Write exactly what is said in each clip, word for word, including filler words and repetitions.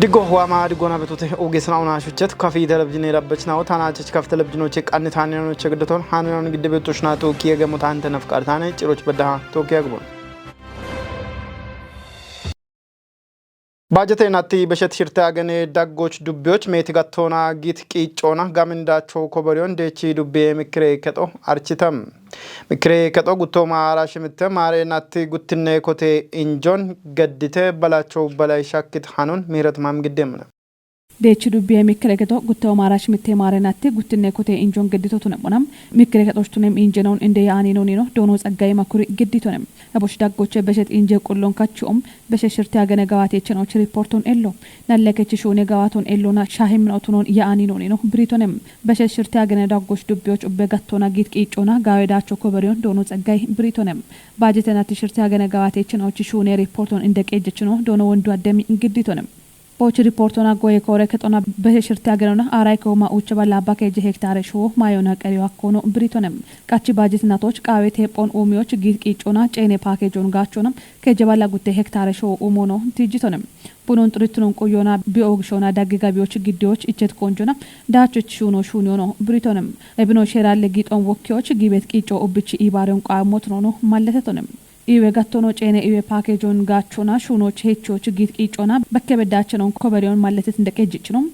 Diggo waama diggona betote ugisna una shuchet kafi televizhine rabbechna o tana chich kafi televizhinoche qanni tane noche giddoton hanunan gidde betoshna to kiye gemo tante nafqar tane ciroch bedda to kiye gbon. Baajete natti beshet shirte agene daggoch dubbiyoch meeti gattoona git qiicoona gamindacho koboriyon deechi dubbiye mikire kexo architam. Mikire kexo guttooma ara shimitte maare natti guttinne kote injon geddite balacho balay shakkit hanun mihret mam giddemna. Deechi dubbiye mikire kexo guttooma ara shimitte maare natti guttinne kote injon geddito tunemona. Mikire kexoch tunem injenon inde yaani nonino doono Tsaggaye Makuri gedditonem. Ebosh daggoche beshet inje qullon kachuom beshe shirte agene gawate chenoch riporton ello. Nalle kechi shune gawaton ellona shahim no tunon yaani nonino biritonem. Beshe shirte agene daggoch dubbiyoch ubbe gattona git qiicoona gawe dacho koboriyon doono Tsaggaye biritonem. Baajete natti shirte agene gawate chenoch shune riporton inde qejjechino doono Wondu Addemi gidditonem. Bochi riportona goye kore kexona beshe shirte agenona aray koma uche balla bakeje hektare sho mayona qeriyo akkono biritonem. Qachi baajete natoch qaawe teephon uumiyoch git qiicoona ceene pakejon gachona keje balla gutte hektare sho uumono tijjitonem. Bunon xuritunon quyona biyo gishona daggi gabiyoch giddiyoch ichet konjona dacho ich shuno shuniyono biritonem. Ebino sheralle gixon wokkiyoch gibet qiico ubbich ibaariyon qaamotonono malletetonem. Iwe gattono ceene iwe pakejon gachona shunoch hechoch git qiicoona bakke beddachenon koberiyon malletet inde qejjechino.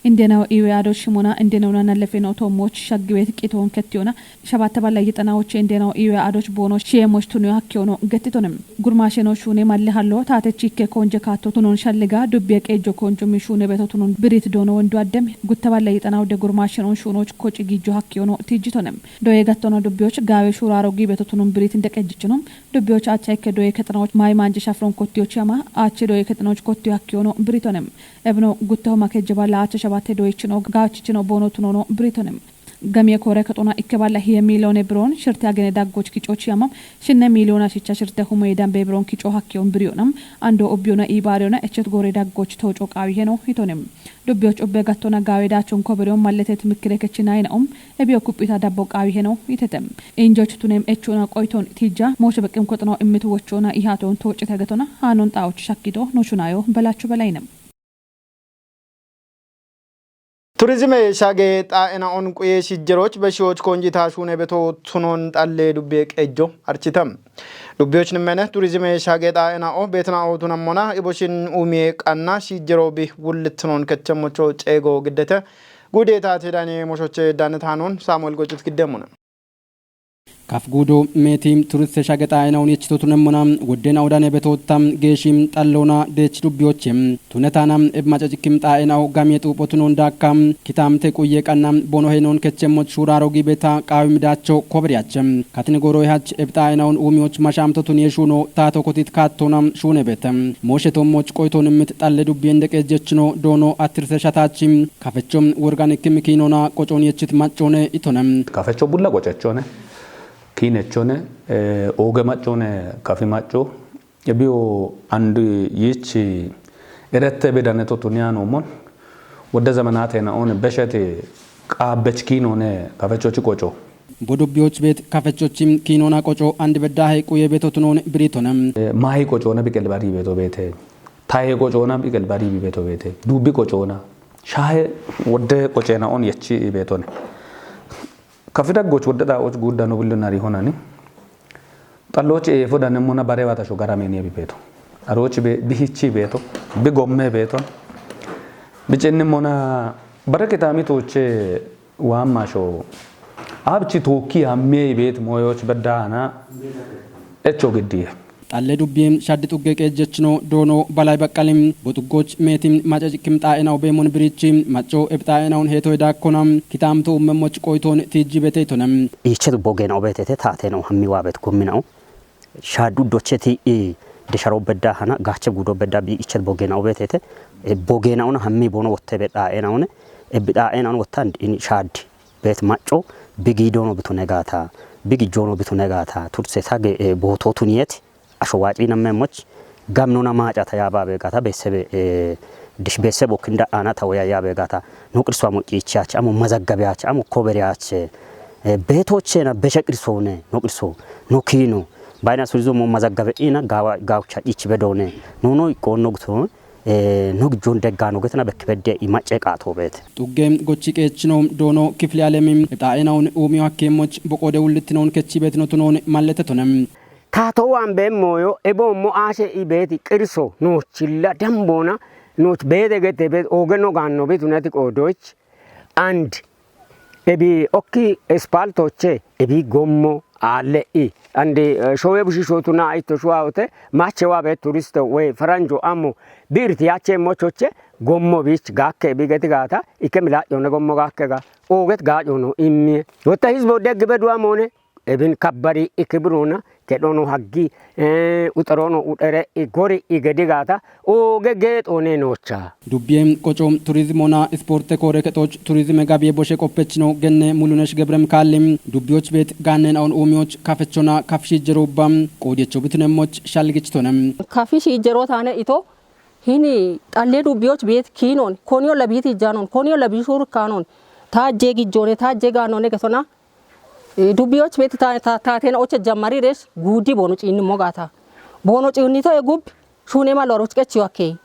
Indenaw iwe adoch shimona indenawna nallefeno toommoch shaggiwet qiton kettiyona shabatte balla yexanawoche indenaw iwe adoch boono shiyemoch tuniyo hakkiyono gettitonem. Gurmasheno shune malle hallo taatechikke konje kaatto tunon shalliga dubbiye qejo konjo mi shune beto tunon birit doono Wondu Addemi gutta balla yexanaw de gurmashenon shunoch koci gijjo hakkiyono tijjitonem. Doye gattono dubbiyoch gaawe shuraro gibeto tunon birit inde qejjechino. Dubbiyoch acha ikke doye kexanoch may manje shafron kottiyoch yama ache doye kexanoch kottiyo hakkiyono biritonem. Ebino gutte homa keje balla ache shabatte doyechino gachichino boono tunono biritonem. Gamiye kore kexona ikke balla hiye miliyone biron shirte agene daggoch kicoch yama shinne miliyona shicha shirte humoye dambe biron kico hakkiyon biriyonam. Ando ubbiyona ibaariyona echet gore daggoch tooco qaawi heno hitonem. Dubbiyoch ubbe gattona gaawe dachon koberiyon malletet mikire kechinaynaum. Ebiyo kuphita dabbo qaawi heno itetem. Injoch tunem echona qoyton tijja mooshe beqqim koxono immitu wochona ihaton toocite getona hanon xaa'och shakkito no shunayo belachu belaynem. Turizime shage xaa'ena on quye shijjeroch beshiyoch konjita shune beto tunon xalle dubbe qejjo architam. Dubbiyoch nimmene turizime shage xaa'ena o betna o tunammona iboshin umiye qanna shijjero bi wullitnon kechemmocho ceego giddete. Gude taate dane moshoche dane tanon Samuel Gocit giddemuna. Kaf guudo meeti turiste shage xaa'ena un yechito tunemmona wodde na odane betotta geeshim xalloona deech dubbiyoche. Tunetana eb maca cikkim xaa'ena o gamiye xuupo tunon daakka kitamte quye qanna bono heynon kechemmoch shuraro gibeta qaawim dacho koberiyache. Katni goro hach eb xaa'ena un uumiyoch mashamto tun yeshuno taato kotit kaattona shune bete. Mooshe tommoch qoyton immit xalle dubbiyen deqejechino doono attirse shatachi. Kafecho worgan ikkim kiinona qocon yechit maccone itone. Kafecho bulla qocechone, kiinechone, eh, ooge maccone, kafi macco. Ebiyo and yich erette bedane to tuniya no mon. Wodde zamanate na on beshete qaabech kiinone kafechochi qoco. Bo dubbiyoch bet kafechochi kiinona qoco and beddahe quye beto tunon biritone. Eh, mahi qocona biqel bari beto bete. Tahe qocona biqel bari beto bete. Dubbi qocona. Shahe wodde qocena on yechi betone. Kafi daggoch wodde xaa'och guuddano billo nari honani. Xallochi eefo danemmona bare wata sho garameni ebi beto. Arochi be, bihichi beto. Bi gomme beto. Bicinni mona bare kitami toche waamma sho. Abchi toki amme bet moyoch beddana. Echo giddiye. Xalle dubbiye shaddi xugge qeejjechino doono Balay Baqqalim bo xuggoch meeti maca cikkim xaa'enaw beemon birichi macco eb xaa'enawn heeto hedaakkona kitamto ummemmoch qoyton tiijji beteytone. Iichet bogena obetete taateno hammi waabet gommina'o. Shaaddu docheti i desharo bedda hana gaache gudo bedda bi iichet bogena obetete. E, bogena'ona hammi bono wotte be xaa'enawn. Eb xaa'enawn wottan in shaaddi bet macco bi giidono bitune gaata. Bi gijjono bitune gaata. Turse sage, e, booto tuniyet. Asho waaci nammemoch gamnona maacata yaababe gata beessebe, eh, dish beessebo kinda ana ta woya yaabe gata no qirso amo ciichiyach, amo mazagabiyach, amo koberiyach, eh, beetochena beshe qirsone, no qirso, no kiino, bayna surizo mo mazagabe ina gawa, gawcha ciichi bedone, no no iqqo no guto, eh, no gijjon deggaano getina bekki bedde i macce qaatoobeete. Xugge gochi qeechino doono kifile alemi ixaa'enaun uumiyo hakkeemmoch boqoode ullitinoon kechi beetinotunoon mallete tonem. Taatoo waan beemmoyo eboommo aashe i beeti qirso noochilla damboona nooch beete gete beet ooge no gaanno bitunati qoodoch and ebi okki espaltoche ebi gommo aalle'i. And, eh, showe bushishotu naa itto shuwaote machewa be turiste we faranjo ammo birti yache mochoche gommo bich gakke ebi geti gaata ikke milaa'yone gommo gakke ga ooget gaa'yono immiye. Wotta hizbo deggi bedu amone ebin kabbari ikibiruna kedhono haggi, eh, uxerono uxere igori igedi gaata ooge geexoone noocha. Dubbiye qoco turizimona isporte koore kexoch turizime gabiye boshe qoppechino genne Mulunesh Gebrem Kaallim dubbiyoch beet gaannen aun uumiyoch kafechona kafshi jerubba qoodiyecho bitunemmoch shalgichitonem. Kafi shiijjeroo taane ito hini xallee dubbiyoch beet kiinoon koniyo labiiti ijjaanon koniyo labii shuurkaanoon taajjee gijjoone taajjee gaanoone gesona, eh, dubbiyoch beet ta-, ta-, taateen ocha jammariresh guuddi boono ciinni mogaata. Boono ciinni to egub shuune malo aroch qechiyo akkee.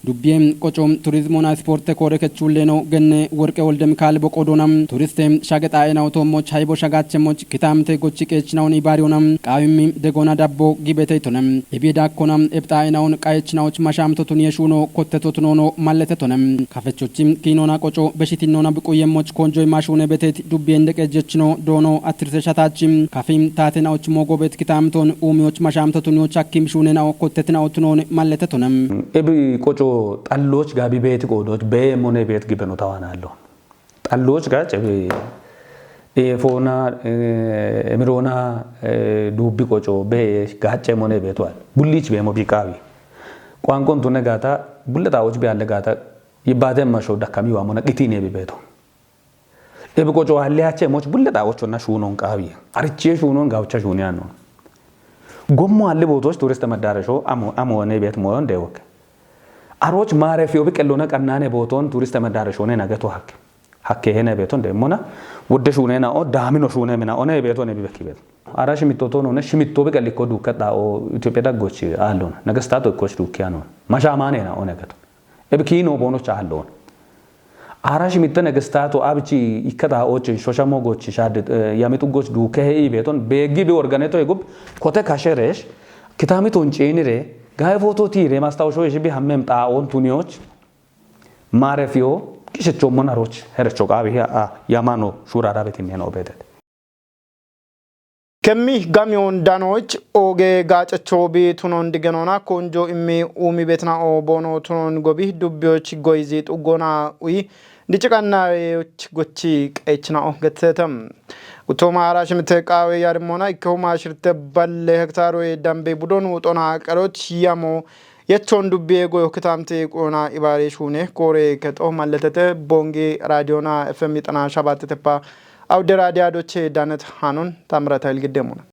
Dubbiye qoco turizimona isporte koore kechulleeno genne Worqe Wolde Mikael boqodona turiste shage xaa'enaw toommoch haybo shagachemmoch kitaamte gochi qeechinaun ibaariyona qaawimmi degona dabbo gibeteytone. Ebi daakkona eb xaa'enaun qayeechinawoch mashaamtotun yeshuuno kottetotunono malletetone. Kafechochi kiinona qoco beshitinnona biquyemmoch konjoy mashuune beteyt dubbiye indeqejjechino doono attirse shatachi kafi taatenawoch moogobet kitaamton uumiyoch mashaamtotun yoch hakkim shuunenao kottetinawotunoon malletetone. Ebi qoco xallooch gaabi beeti qoodoch bee'emmone beet gibeno tawaanaallo. Xallooch gaacce be-, eefoona, eh, emiroona, eh, duubbi qoco be-, gaacce mone beetuwal. Bulliich beemo biqaawi. ቋንቋን ቱነ ጋታ፣ ቡለጣዎች ቢያለ ጋታ፣ ይባተ ማሾ ደካሚ ዋሞና ቅቲኔ ቢቤቶ። Ebi qoco alle hache moch bulle xaa'ochonna shuunon qaawi. Arichie shuunon gawcha shuuniyanon. Gommo alle bootoch turiste መዳረሾ amo, amo ne beet moyon dewoke. Aroch maarefiyo bi qellona qannaane booton turiste መዳረሾ ne nageto hakke. Hakke hene beeton demmona wodde shuunena o daamino shuune mina one beeton ebi bekki beet. Ara shimitto tono ne shimitto bi qelliko dukke xaa'o Itophiya daggoch aallona. Negestato ikkoch dukkiyanon. Mashaamaanena one geto. Ebi kiino boonoch aallona. Ara shimitte negestato abichi ikkata oche shoshamo gochi shad, eh, yamitu goch dukke he i beeton beeggi bi organeto egub kote kasheresh kitamiton ceenire gae foto tiire mastawoshoo ishi bi hammem xaa'on tuniyoch maarefiyo qishechommon aroch herecho qaabi he a yamano shurara betinne no beetet. Kemmi gamiyon danoch ooge gaacecho bi tunon digenoona konjo immi uumi betina'o boono tunon gobi dubbiyoch goyizi xuggona uyi diciqannayoch gochi qeechina'o gettetem. Guttoma ara shimite qaawe yarimmoona ikkehuma shirte balle hektaroye dambe budon wuxona qeroch yamo yechon dubbiye goyo kitaamte quyona ibaare shuune koore kexo malletete Bongi raadiyona F M xena shabatte teppa awde raadiya doche Danet Hanon Tamrata Ilgidemuna.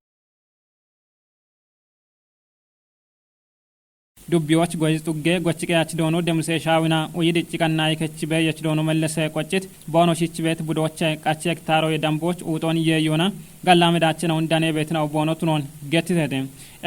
Dubbiyoch goyiz xugge gochi qeyach doono demuse shaawina uyi dicci qannayi kechi be yech doono mellese qoccit boono shich beet budoche qachi hektaroye damboch uuxon yeeyona galla medaachinaun dane beetina'o boono tunon gettitete.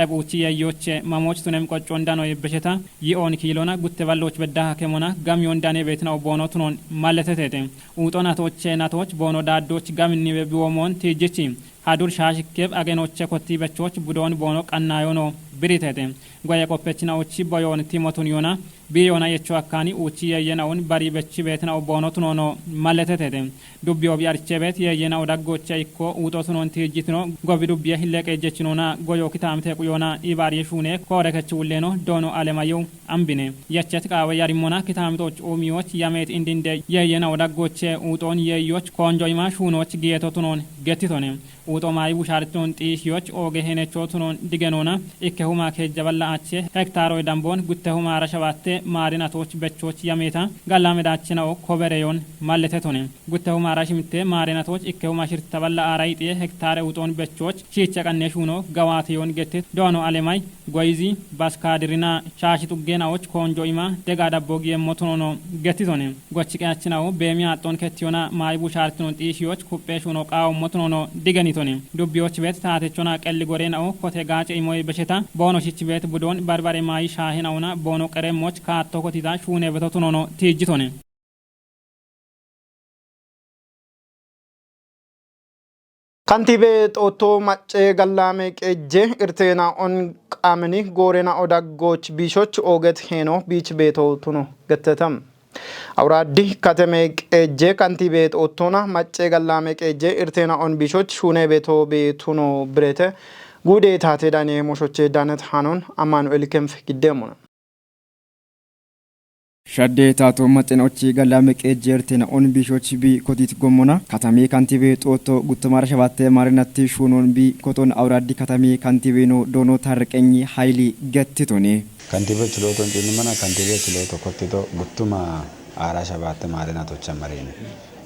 Eb uuchi yeeyyoche mamoch tunem qoccon danoye besheta yi'oon kiilona gutte balloch bedda hakemona gamiyon dane beetina'o boono tunon malletetete. Uuxon atoche natoch boono daaddoch gaminni be biwoomon tiijjichi. Hadur shaashikkeb agenoche kotti bechoch budoon boono qannayono biritete. Goye qoppechinaochi boyoon timotun yona bi yona yecho akkani uuchi yeeyena'un bari bechi beetina'o boono tunono malletetete. Dubbiyo bi arichebet yeeyena'o daggoche ikko uuxo tunon tiijjitino gobi dubbiye hilleqe jechinona goyo kitaamite quyona ibaariye shuune koore kechi wulleno doono alemayew ambine. Yachet qaawe yarimmona kitaamitoch uumiyoch yameet indinde yeeyena'o daggoche uuxoon yeeyoch koonjo ima shuunoch giyeto tunon gettitone. Uuxo maayi bushaaritoon xiishiyoch ooge henecho tunon digenoona ikkehuma keejja balla ache hektaroy damboon guttehuma ara shabatte maarinatoch bechoch yameeta galla medaachina'o kobereyon malletetone. Guttehuma ara shimitte maarinatoch ikkehuma shirta balla ara ixiye hektare uuxoon bechoch shiicha qanne shuuno gawaateyon gettet doono alemay goyizi baskaadirina shaashi xuggenaoch koonjo ima dega dabbo giyemmo tunono gettitone. Gochi qeyachina'o beemi aaxxon kettiyona maayi bushaartino xiishiyoch kupphe shuuno qaawommo tunono digenitoni. Dubbiyoochi beet taatechona qelli goreenao kote gaace imoy besheta boono shichi beet budoon barbare maayi shaahenauna boono qeremmoch kaatto kotita shuune beto tunono tiijjitoni. Kantiibe Xootto Macce Gallaame Qeejje irteena on qaamini goorena odaggooch biishoch ooget heeno biich beeto tuno gettetam. Awuraaddi kateme qeejje kantiibe Xoottona Macce Gallaame Qeejje irteena on biishoch shuune beeto beetuno birete guude taate dane moshoche danet hanon Amaanu'el Kenf giddeemona. Shadde taato maxenochi gallame qeejje irteena on biishoch bi kotit gommona katame kantiibe Xootto guttumara shabatte maarinatti shuunon bi koton awuraaddi katame kantiibe no doono tarreqenyi hayili gettitone. Kantiibe chilooton ciinnimana kantiibe chilooto kottito guttuma aara shabatte maarina tocha marina.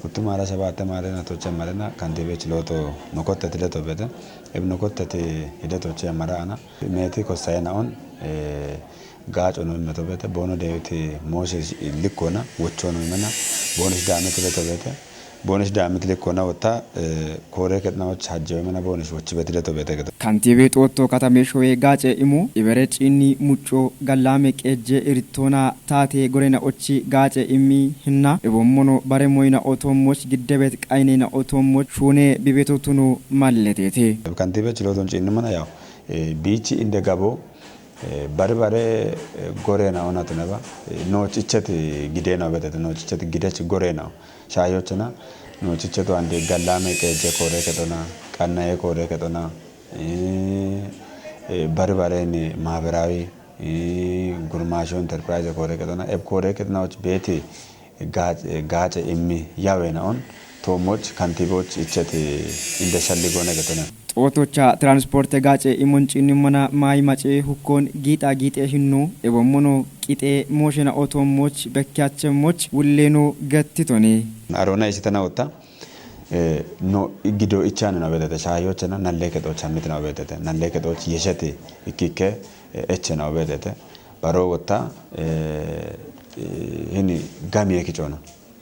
Guttuma aara shabatte maarina tocha marina kantiibe chilooto nokotteti leto bete. Eb nokotteti hidetoche maraana. Meeti kossayena on, eh, gaaco no meto bete. Boono deewiti Moose likkona, wochono mena, boono sidaameti leto bete. Boono sidaameti likkona wotta, eh, koore ketnaoch hajjewe mena boono wochi beti leto bete geto. Kantiibe Xootto katame shoye gaace imu, ibere ciinni mucco gallame qeejje irtoona taate gorena ochi gaace immi hinna, ebommono bare moyina otoommoch giddebet qaynena otoommoch shuune bibeto tuno malletete. Kantiibe chilooton ciinnimana yaw, eh, biichi inde gabo, eh, bari bare, eh, gorena ona tuneba, eh, nooch icheti gidena betete, nooch icheti gidech gorena. Shaayochena, nooch icheto ande gallame qeejje koore ketona, qannaye koore ketona, eh, eh, bari bareni maaberawi, eh, gurmaasho enterprise koore ketona, eb koore ketnaoch beeti gaace, gaace immi yawena on, toommoch kantiiboch icheti inde shalli goone getona. Xootocha transporte gaace imon ciinnimona maayi mace hukkon giixa giixe hinno, ebommono qixee mooshena otoommoch bekkiyachemmoch wulleeno gettitone. Aroona isitena wotta, eh, no gido ichane no betete, shaayochena nalle kexoch hammitena betete, nalle kexoch yeshete ikkikke, eh, eche no betete. Baro wotta, eh, eh, hini gamiye kicono.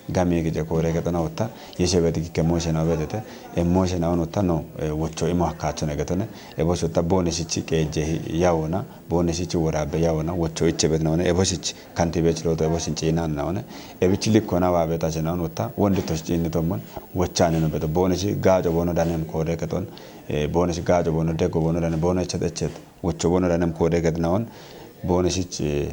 Gamiye kice koore kexona wotta, yeshe beti kikke mooshena betete, e mooshena on wotta no, eh, wocho imo hakkaachone getone, e bosh wotta boone shichi qeejje hi-, yawona, boone shichi woraabbe yawona, wocho iche betna one, e boshich kantiibe chilooto e boshin ciinanna one, e bichi likkona waa betachena on wotta, wondi tosh ciinni tommon, wochane no beto, boone shi gaaco boono danem koore kexon, eh, boone shi gaaco boono deggo boono dane boono echet echet, wocho boono danem koode ketna on, boone shich, eh,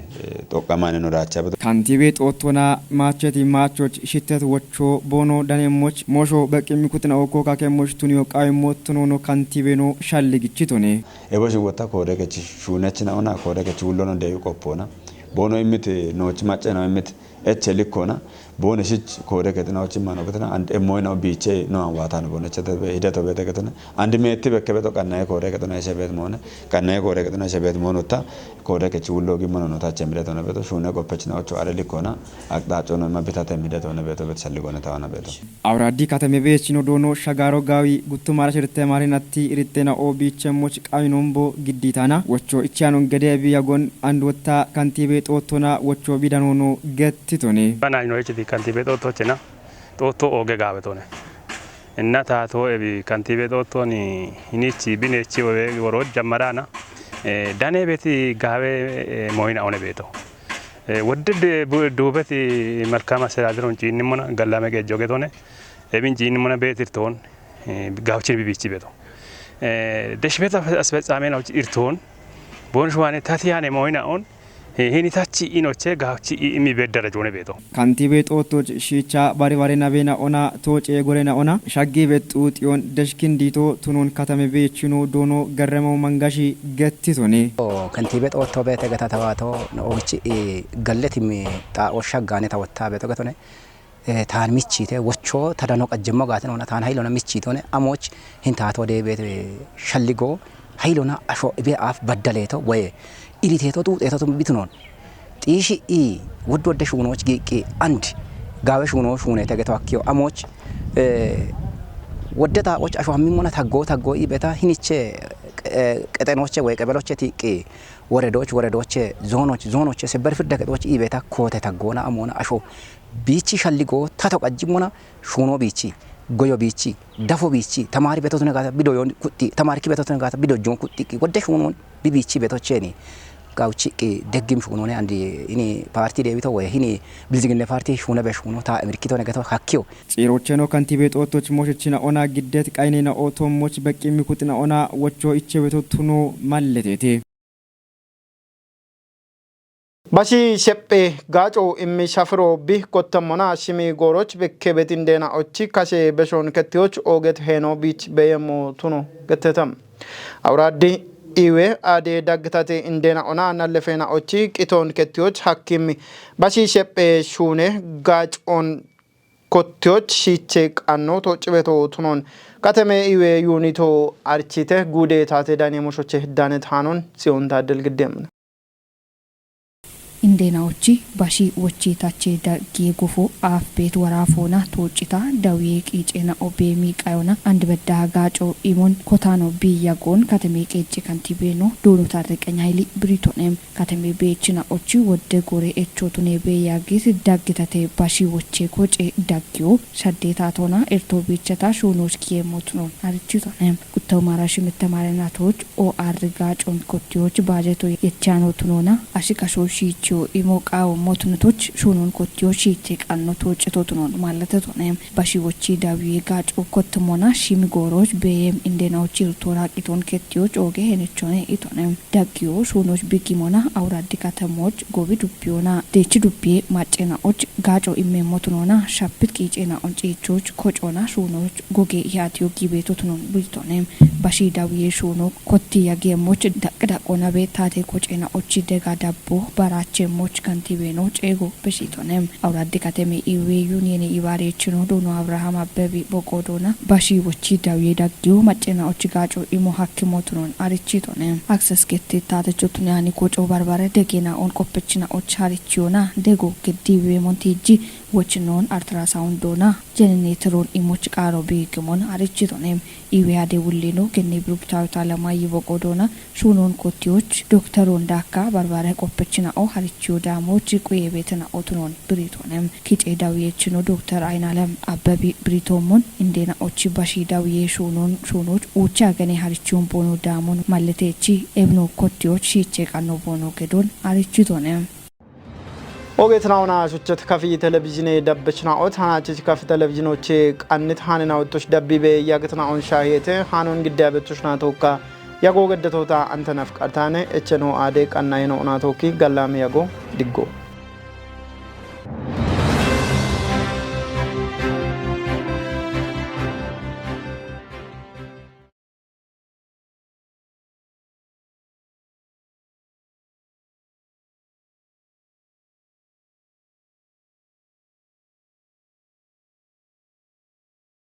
xoqqamane no raacha beto. Kantiibe Xoottona maacheti maachoch shittet wocho boono danemmoch moosho beqqimmi kutna okko kakemmoch tuniyo qaayimmo tunono kantiibe no shalli gichitone. E boshi wotta koode kech shuunechina ona, koode kech wullono deeyu qoppoona. Boono immit nooch macce no immit eche likkona, boone shich koode kexinaochi mano kexina, and e moyina biiche no an waatano boone chete hideto beete kexina, and meetti bekke beto qannaye koode kexina ishe beet moone, qannaye koode kexina ishe beet moonutta, koode kech wullo gimmono no tache mideto ne beto, shuune qoppechinaocho are likkona, aqxaaco no imma bitate mideto ne beto, bet shalli goone tawana beto. Awuraaddi katame beechino doono Shagaaro Gaawi guttumara shirte maarinatti iritteena o biichemmoch qayinombo gidditana, wocho ichiyanon gede biyagon and wotta kantiibe Xoottona wocho bidanono gettitone. Bana ino ichiti kantiibe Xoottochena, Xootto ooge gaabetone. Inna taato ebi kantiibe Xoottoni hinichi binechi owe woro jammarana, eh, dane beti gaawe, eh, moyina one beto. Eh, woddede bu-, duubeti Malkaam Astedaaderon ciinnimona gallame qeejjo getone, ebin ciinnimona beetirtoon, eh, gaawchin bibichi beto. Eh, deshbeta asfetsaamena irtoon, boon shuwaane tatiyane moyina on, eh, hini tachi inoche gaawchi i-, imi bedara joone beto. Kantiibe Xoottoch shiicha bari bare nabena ona tooce gorena ona, shaggi bexxu xiyoon deshkin diito tunon katame beechino doono Gerremou Mangashi gettitone. O, kantiibe Xootto beete geta tawaato, no ogichi, i, galletimi xaa'o shaggaane tawotta beeto getone. Eh, taan michite, wocho ta dano qajjemmo gaatinoona, taan hayilona michitone, amoch hin taato dee beete shalligo, hayilona asho ibe aaf baddaleeto, woye iriteeto, xuuxeeto tum bitunoon. Xiishi i, wodd wodde shuunooch giiqqi, and gaawe shuunoo shuuneete geto akkiyo, amoch, eh, wodde xaa'och asho hammimmona taggoo, taggoo i beta hiniche, eh, qexenooche woy qebeloche tiiqqi, woredooch, woredooche, zoonoch, zoonoche sebber firde kexooch i beta koote taggoona, amoona asho biichi shalligo tato qajjimmona shuunoo biichi. Goyo biichi, dafo biichi, tamaari beto tune gaata bido yon kutti, tamaari ki beto tune gaata bido jon kutti ki, godde shunon bi biichi beto cheni. Gauchi ki deggim shunon andi ini parti debito we hini bilziginne parti shuna be shuno ta emirkito ne gato hakkiyo. Xirocheno kantibe xotoch moshechina ona giddet qaynena otom moch beqqi mikuxina ona wocho iche beto tuno malletete. Bashi shephphe gaaco immi shafiro bi kottammona shimi gooroch bekke betin deena ochi kashe beshon kettiyoch ooget heeno biich beyemmo tuno gettetam. Awuraaddi iwe aade daggitate indeena ona nallefeena ochi qitoon kettiyoch hakkimmi bashi shephphe shuune gaacoon kottiyoch shiiche qanno to cibeto tunon kateme iwe yuunito archite guude taate dane moshoche dane taanon siyon taaddel giddemna. Indeena ochi bashi wochi tache daggiye gofo aaf beet wara foona tooccita dawiye qiiceena obe miiqayona and bedda gaaco imon kotaano biiya goon kateme qeecce kantibeeno duunu tarreqenya hili biritonem kateme beechina ochi wodde gore echo tune beeya gis daggitate bashi woche koce daggiyo shadde taatona erto biichata shuunoch kiyeemmo tunon arichitonem. Guttawu maara shimitte maare naatoch O R gaacon kottiyoch baajeto yechano tunona ashi kasho shiichiyo imo qaawo motunotoch shuunon kottiyoch shiiche qanno tooccito tunon mallatetonem. Bashi wochi dawiye gaaco kottimona shimi gooroch beeyem indeena ochi irtoona qiton kettiyoch ooge henechone itonem. Daggiyo shuunoch biggimona awuraddi katemoch gobi dubbiyona deechi dubbiye maccena och gaaco immeemmo tunona shappit qiicena onciichoch kocona shuunoch goge ihaatiyo giibeeto tunon biritonem. Bashi dawiye shuuno kotti yageemmoch daqq daqqona be taate kocena ochi dega dabbo baraachemmoch kantibeeno ceego beshitonem. Awuraddi kateme iwe yuniyene ibaarechino duuno Abrahaam Abbebi boqoodona bashi wochi dawiye daggiyo maccena ochi gaaco imo hakkimo tunon arichitonem. Akses gette taatecho tune ani koco barbare degena on qoppechina och harichiyona dego geddi weemon tiiji wochinon ultrasound doona jeneneteron imoch qaaro biigimon arichitonem. Iwe ade wullino genne birubtaawita lama yibo qoodona shuunon kottiyoch dokteron daakka barbare qoppechina o harichiyo daamoch quye beetena otunon biritonem. Kice dawiyechino dokter Aynalem Abbebi biritoomon indeena ochi bashi dawiye shuunon shuunoch uucha gene harichiyon boono daamon malletechi ebno kottiyoch shiiche qanno boono gedon arichitonem. Ogeetinaona shuchet kafi televizhine dabbechinaot hanachich kafi televizhinoche qannit hanina ottosh dabbibe yagetina on shahiyete hanon gidda bettoshna tokka yago geddetota antanaf qartane echeno ade qannayeno ona tokki gallame yago diggo.